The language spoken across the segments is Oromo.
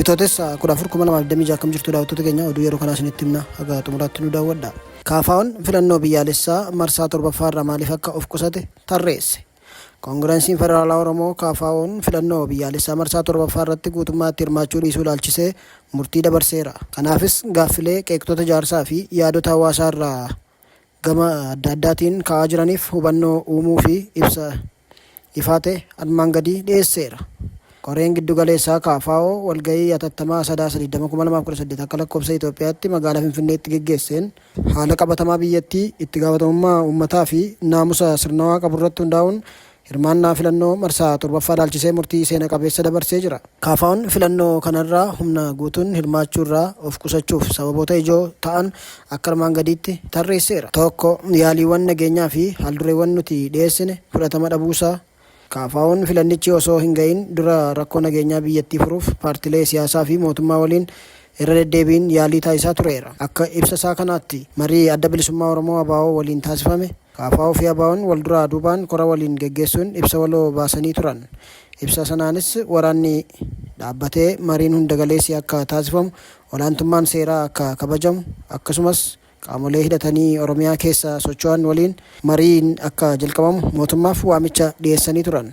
Bitootessa 14,2026 akkam jirtu daawwattoota keenya, oduu yeroo kanaa isinitti himna, haga xumuraatti nu daawwadha. KFO'n filannoo biyyaalessaa marsaa 7ffaa irraa maaliif akka of qusate tarreesse. Koongiransiin Federaalaa Oromoo KFO'n filannoo biyyaalessaa marsaa 7ffaa irratti guutummaatti hirmaachuu dhiisuu ilaalchisee murtii dabarseera. Kanaafis gaaffilee qeeqxota ijaarsaa fi yaadota hawaasaa irraa gama adda addaatiin ka'aa jiraniif hubannoo uumuu fi ibsa ifaa ta'e armaan gadii dhiyeesseera. Koreen Giddugaleessaa KFO walgahii hatattamaa Sadaasa 20, 2018 akka lakkoofsa Itoophiyaatti magaalaa Finfinneetti geggeesseen, haala qabatamaa biyyattii, itti gaafatamummaa uummataa fi naamusa sirnawaa qaburratti hundaa'uun hirmaannaa filannoo marsaa 7ffaa ilaalchisee murtii seena qabeessa dabarsee jira. KFOn filannoo kanarraa humna guutuun hirmaachuurraa of qusachuuf sababoota ijoo ta'an akka armaan gadiitti tarreesseera. 1, Yaaliiwwan nageenyaa fi haaldureewwan nuti dhiyeessine fudhatama dhabuusaa. KFOn filannichi osoo hin ga'iin dura rakkoo nageenyaa biyyattii furuuf paartilee siyaasaa fi mootummaa waliin irra deddeebiin yaalii taasisaa tureera. Akka ibsa isaa kanaatti, marii Adda Bilisummaa Oromoo, ABO, waliin taasifame, KFO fi ABOn walduraa duubaan kora waliin geggeessuun ibsa waloo baasanii turan. Ibsa sanaanis waraanni dhaabbatee mariin hundagaleessi akka taasifamu, olaantummaan seeraa akka kabajamu, akkasumas qaamolee hidhatanii Oromiyaa keessa socho'an waliin mariin akka jalqabamu mootummaaf waamicha dhiyeessanii turan.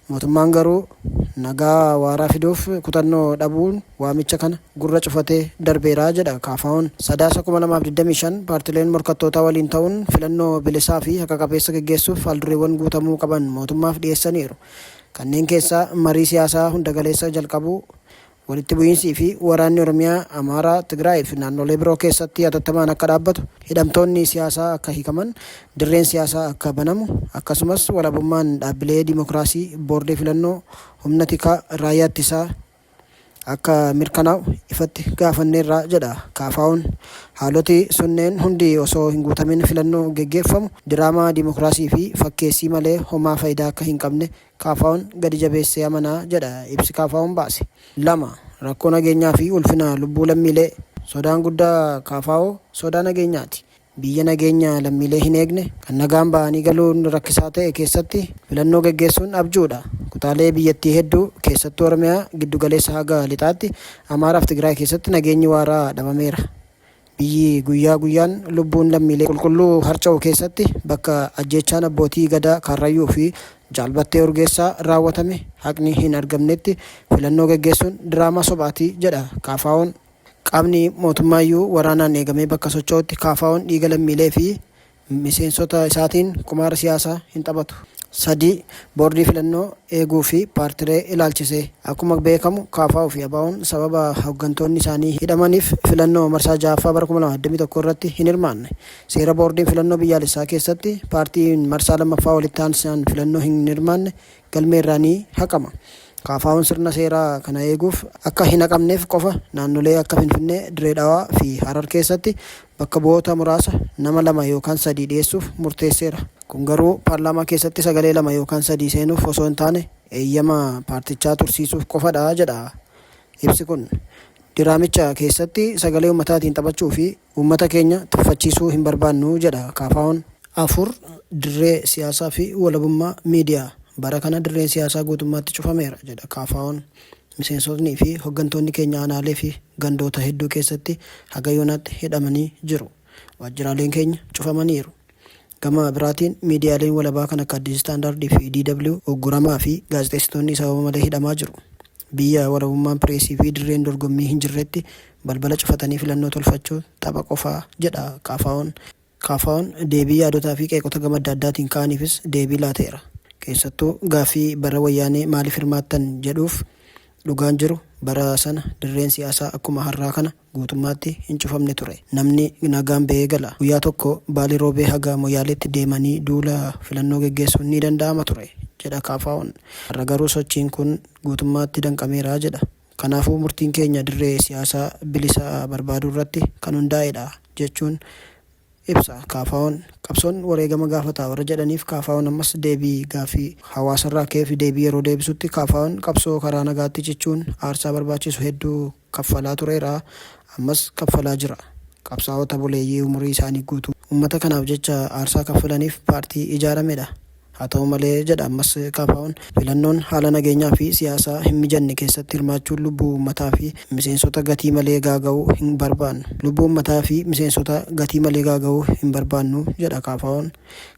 Mootummaan garuu nagaa waaraa fiduuf kutannoo dhabuun waamicha kana gurra cufatee darbeera jedha KFOn. Sadaasa 2025 paartileen morkattootaa waliin ta'uun filannoo bilisaa fi haqa qabeessa geggeessuuf haaldureewwan guutamuu qaban mootummaaf dhiyeessaniiru. Kanneen keessaa marii siyaasaa hundagaleessa jalqabuu, Walitti bu'iinsii fi waraanni Oromiyaa, Amaaraa, Tigraay fi naannolee biroo keessatti hatattamaan akka dhaabbatu, hidhamtoonni siyaasaa akka hiikaman, dirreen siyaasaa akka banamu, akkasumas walabummaan dhaabbilee dimokiraasii, boordii filannoo, humna tikaa, raayyaa ittisaa akka mirkanaa'u ifatti gaafanneerra jedha KFOn. Haaloti sunneen hundi osoo hin guutamin filannoo geggeeffamu diraamaa dimokiraasii fi fakkeessii malee homaa fayidaa akka hin qabne KFOn gadi jabeessee amana jedha ibsi KFOn baase. 2, Rakkoo nageenyaa fi ulfina lubbuu lammiilee. Sodaan guddaa KFO sodaa nageenyaati. Biyya nageenya lammiilee hin eegne, kan nagaan ba'anii galuun rakkisaa ta'e keessatti filannoo geggeessuun abjuudha. Kutaalee biyyattii hedduu, keessattuu Oromiyaa giddugaleessa haga Lixaatti, Amaaraa fi Tigraay keessatti nageenyi waaraa dhabameera. Biyyi guyyaa guyyaan lubbuun lammiilee qulqulluu harca'u keessatti, bakka ajjeechaan abbootii Gadaa Kaarrayyuu fi Jaal Battee Urgeessaa raawwatame haqni hin argamnetti filannoo geggeessuun diraamaa sobaati jedha KFOn. Qaamni mootummaayyuu waraanaan eegamee bakka socho'utti KFOn dhiiga lammiilee fi miseensota isaatiin qumaara siyaasaa hin taphatu. 3, Boordii Filannoo eeguu fi paartilee ilaalchisee. Akkuma beekamu KFO fi ABOn sababa hoggantoonni isaanii hidhamaniif filannoo marsaa 6ffaa bara 2021 irratti hin hirmaanne. Seera Boordiin Filannoo Biyyaalessaa keessatti paartiin marsaa 2ffaa walitti aansaan filannoo hin hirmaanne galmeerraa ni haqama. KFOn sirna seeraa kana eeguuf akka hin haqamneef qofa naannolee akka Finfinnee, Dirree Dhawaa fi Harar keessatti bakka bu'oota muraasa, nama 2 yookaan 3, dhiyeessuuf murteesseera. Kun garuu paarlaamaa keessatti sagalee 2 yookaan 3 seenuuf osoo hin taane eeyyama paartichaa tursiisuuf qofadha jedha ibsi kun. Diraamicha keessatti sagalee ummataatiin taphachuu fi uummata keenya tuffachiisuu hin barbaannu jedha KFOn. 4, Dirree siyaasaa fi walabummaa miidiyaa. Bara kana dirreen siyaasaa guutummaatti cufameera jedha KFOn. Miseensotni fi hoggantoonni keenya aanaalee fi gandoota hedduu keessatti haga yoonaatti hidhamanii jiru. Waajjiraaleen keenya cufamaniiru. Gama biraatiin miidiyaaleen walabaa kan akka Addis Standard fi DW ugguramaa fi gaazexeessitoonni sababa malee hidhamaa jiru. Biyya walabummaan pireesii fi dirreen dorgommii hin jirretti balbala cufatanii filannoo tolfachuun tapha qofa jedha KFOn. KFOn deebii yaadotaa fi qeeqota gama adda addaatiin ka'aniifis deebii laateera. Keessattuu gaaffii bara Wayyaanee maaliif hirmaattan jedhuuf dhugaan jiru bara sana dirreen siyaasaa akkuma har'aa kana guutummaatti hin cufamne ture. Namni nagaan ba'ee gala. Guyyaa tokko Baalee Roobee haga Moyaaleetti deemanii duula filannoo geggeessuun ni danda'ama ture, jedha KFOn. Har'a garuu sochiin kun guutummaatti danqameera jedha. Kanaafuu murtiin keenya dirree siyaasaa bilisa barbaaduurratti kan hundaa'edha, jechuun ibsa KFOn. Qabsoon wareegama gaafata warra jedhaniif KFOn ammas deebii gaaffii hawaasarraa ka'eef deebii yeroo deebisutti KFOn qabsoo karaa nagaatti cichuun aarsaa barbaachisu hedduu kaffalaa tureera, ammas kaffalaa jira. Qabsaa'ota buleeyyii umurii isaanii guutuu ummata kanaaf jecha aarsaa kaffalaniif paartii ijaaramedha. Haa ta'u malee jedha ammas KFO'n, filannoon haala nageenyaa fi siyaasaa hin mijanne keessatti hirmaachuun lubbuu uummataa fi miseensota gatii malee gaaga'uu hin barbaannu. Lubbuu uummataa fi miseensota gatii malee gaaga'uu hin barbaannu jedha KFO'n.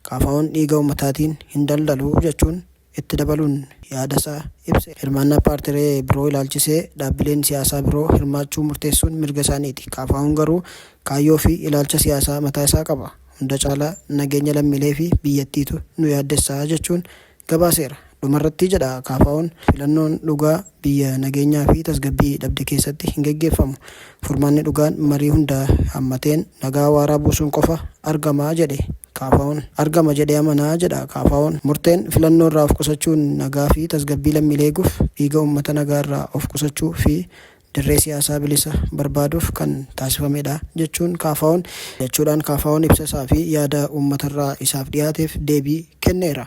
KFO'n dhiiga uummataatiin hin daldalu jechuun itti dabaluun yaadasaa ibseera. Hirmaannaa paartilee biroo ilaalchisee dhaabbileen siyaasaa biroo hirmaachuu murteessuun mirga isaaniiti. KFO'n garuu kaayyoo fi ilaalcha siyaasaa mataa isaa qaba. Hunda caalaa nageenya lammiilee fi biyyattiitu nu yaaddessa jechuun gabaaseera. Dhumarratti jedha KFO'n, filannoon dhugaa biyya nageenyaa fi tasgabbii dhabde keessatti hin geggeeffamu. Furmaanni dhugaan marii hunda hammateen nagaa waaraa buusuun qofa argama jedhe KFO'n. Argama jedhee amana jedha KFO'n. Murteen filannoo irraa of qusachuun nagaa fi tasgabbii lammiilee eeguuf, dhiiga uummata nagaa irraa of qusachuu fi dirree siyaasaa bilisa barbaaduuf kan taasifamedha jechuun KFO'n jechuudhaan KFO'n ibsa isaa fi yaada uummatarraa isaaf dhiyaateef deebii kenneera.